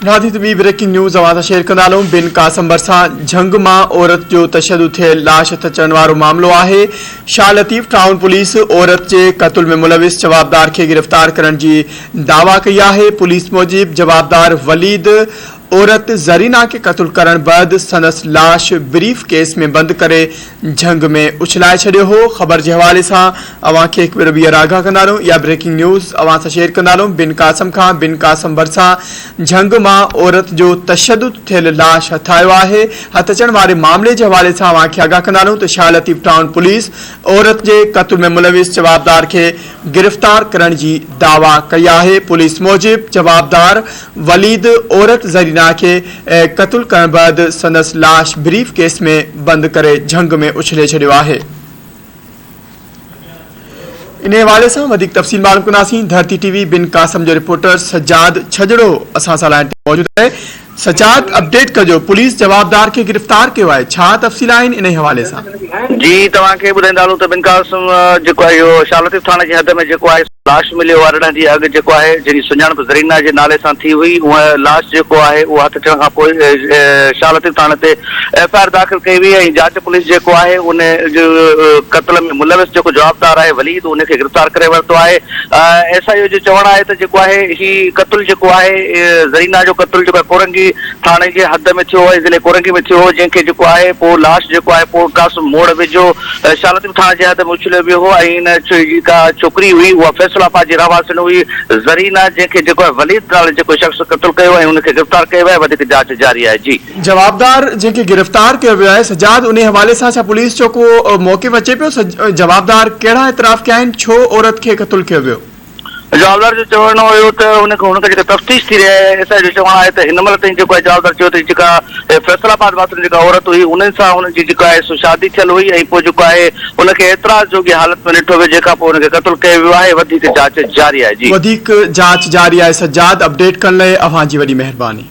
ناظرين ته ٻي بريڪنگ نيوز اوهان سان شيئر ڪندا هلون بن قاسم ڀرسان جهنگ مان عورت جو تشدد ٿيل لاش هٿ اچڻ وارو معاملو آهي شاهه لطيف ٽائون پوليس عورت جي قتل ۾ ملوث جوابدار کي گرفتار ڪرڻ جي دعويٰ ڪئي آهي پوليس موجب جوابدار وليد عورت زرينا کي قتل ڪرڻ بعد سندس لاش بريف ڪيس ۾ بند ڪري جهنگ ۾ اڇلائي ڇڏيو هو. خبر جي حوالي سان اوهان کي هڪ ڀيرو ٻيهر آگاهه ڪندا هلون اها بريڪنگ نيوز اوهان سان شيئر ڪندا هلون بن قاسم کان بن قاسم ڀرسان جهنگ مان عورت جو تشدد ٿيل لاش هٿ آيو آهي هٿ اچڻ واري معاملي جي حوالي سان اوهان کي آگاهه ڪندا هلون ته شاهه لطيف ٽائون پوليس عورت جي قتل ۾ ملوث جوابدار کي گرفتار ڪرڻ جي دعويٰ ڪئي آهي پوليس موجب جوابدار وليد عورت زرينا کي قتل ڪرڻ بعد سندس لاش بريف ڪيس ۾ بند ڪري جهنگ ۾ اڇلي ڇڏيو آهي. انهي حوالي سان وڌيڪ تفصيل معلوم ڪنداسين ڌرتي ٽي وي بن قاسم جو رپورٽر سجاد ڇڄڙو اسان سان لائين تي موجود آهي سجاد اپڊيٽ ڪجو پوليس جوابدار کي گرفتار ڪيو آهي ڇا تفصيل آهن انهي حوالي سان. جي توهان کي ٻڌائيندا هلون ته بن قاسم جيڪو آهي اهو شاهه لطيف ٿاڻي جي حد ۾ جيڪو آهي. لاش مليو 18 ڏينهن اڳ جيڪو آهي جنهن جي سڃاڻپ زرينا جي نالي سان ٿي هئي اها لاش جيڪو آهي اهو هٿ اچڻ کان پوء شاهه لطيف ٿاڻي تي ايف I R داخل ڪئي وئي ۽ جاچ پوليس جيڪو آهي ان قتل ۾ ملوث جيڪو جوابدار آهي وليد ان کي گرفتار ڪري ورتو آهي ايس I او جو چوڻ آهي ته جيڪو آهي هي قتل جيڪو آهي زرينا جو قتل جيڪو آهي ڪورنگي ٿاڻي جي حد ۾ ٿيو ۽ ضلعي ڪورنگي ۾ ٿيو هو جنهن کي جيڪو آهي پوء لاش جيڪو آهي پوء قاسم موڙ ويجهو شاهه لطيف ٿاڻي جي حد ۾ اڇليو ويو هو ۽ ان جيڪا ڇوڪري هئي اها فيصل آباد جي رهواسڻ هئي زرينا جنهن کي جيڪو آهي وليد نالي جيڪو شخص قتل ڪيو ۽ ان کي گرفتار ڪيو ويو آهي وڌيڪ جاچ جاري آهي جي. جوابدار جنهن کي گرفتار ڪيو ويو آهي سجاد انهي حوالي سان ڇا پوليس جو ڪو موقف اچي پيو جوابدار ڪهڙا اعتراف ڪيا آهن ڇو عورت کي قتل ڪيو ويو. جوابدار جو چوڻ هيو ته هن کان هن کان جيڪا تفتيش ٿي رهي آهي ايس I جو چوڻ آهي ته هن مهل تائين جيڪو آهي جوابدار چيو ته جيڪا فيصل آباد واسڻ جيڪا عورت هئي انهن سان هن جي جيڪا آهي سو شادي ٿيل هئي ۽ پوء جيڪو آهي ان کي اعتراض جوڳي حالت ۾ ڏٺو ويو جنهن کان پوء هن کي قتل ڪيو ويو آهي وڌيڪ جاچ جاري آهي جي. وڌيڪ جاچ جاري آهي سجاد اپڊيٽ ڪرڻ لئي اوهان جي وڏي مهرباني.